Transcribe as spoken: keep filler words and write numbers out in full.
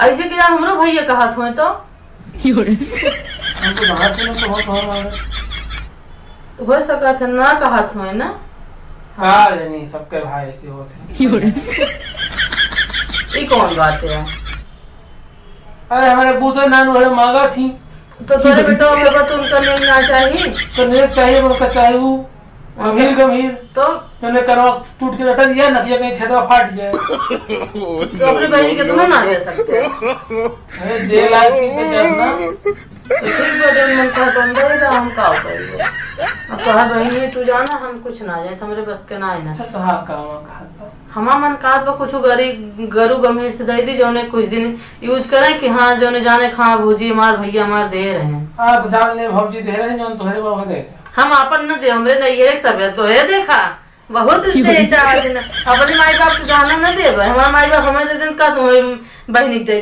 ऐसे कि हमरो भैया कहत होए तो। हमको बाहर से ना कहो, कहो मारे। हो सकत है ना कहत होए ना। का जानी, सबके भाई ऐसे होत है। ई कौन बात है? अरे, हमारे बूते नानू है, मांगा थी। तो तोरे बेटा होगा तो उनका नेग ना चाहिए? तो नेग चाहिए, उनका चाहिए वो। गंभीर, गंभीर। तो? मैंने करवा टूट के लटक गया, नकिया कहीं छेदवा फाट जाए। तो अपने बहनी के तो ना दे सकते। अरे, दे लायक चीज में जाना। तो ठीक बा, जौन मन कहत हम दे दे, हम का करिए? अब तोहार बहनी तू जाना, हम कुछ ना जाए, हमरे बस के ना है ना। अच्छा, तोहार का मन कहत बा? हमार मन कहत बा, कुछ गरी-, गरु गंभीर से दे दी, जौने कुछ दिन use करे कि हाँ, जौने जाने कि हाँ, भौजी हमार, भैया हमार दे रहे हैं। हाँ, तो जान ले, भौजी दे रहे हैं, जौन तोहरे बाबा दे दे। हम आपन न दे, हमरे नैहरे के सब है, तो है देखा, बहुत दे चार दिन। अपने माई बाप के गहना न देबे, हमार माई बाप हमें दे देन, का तुम्हें बहनी के दे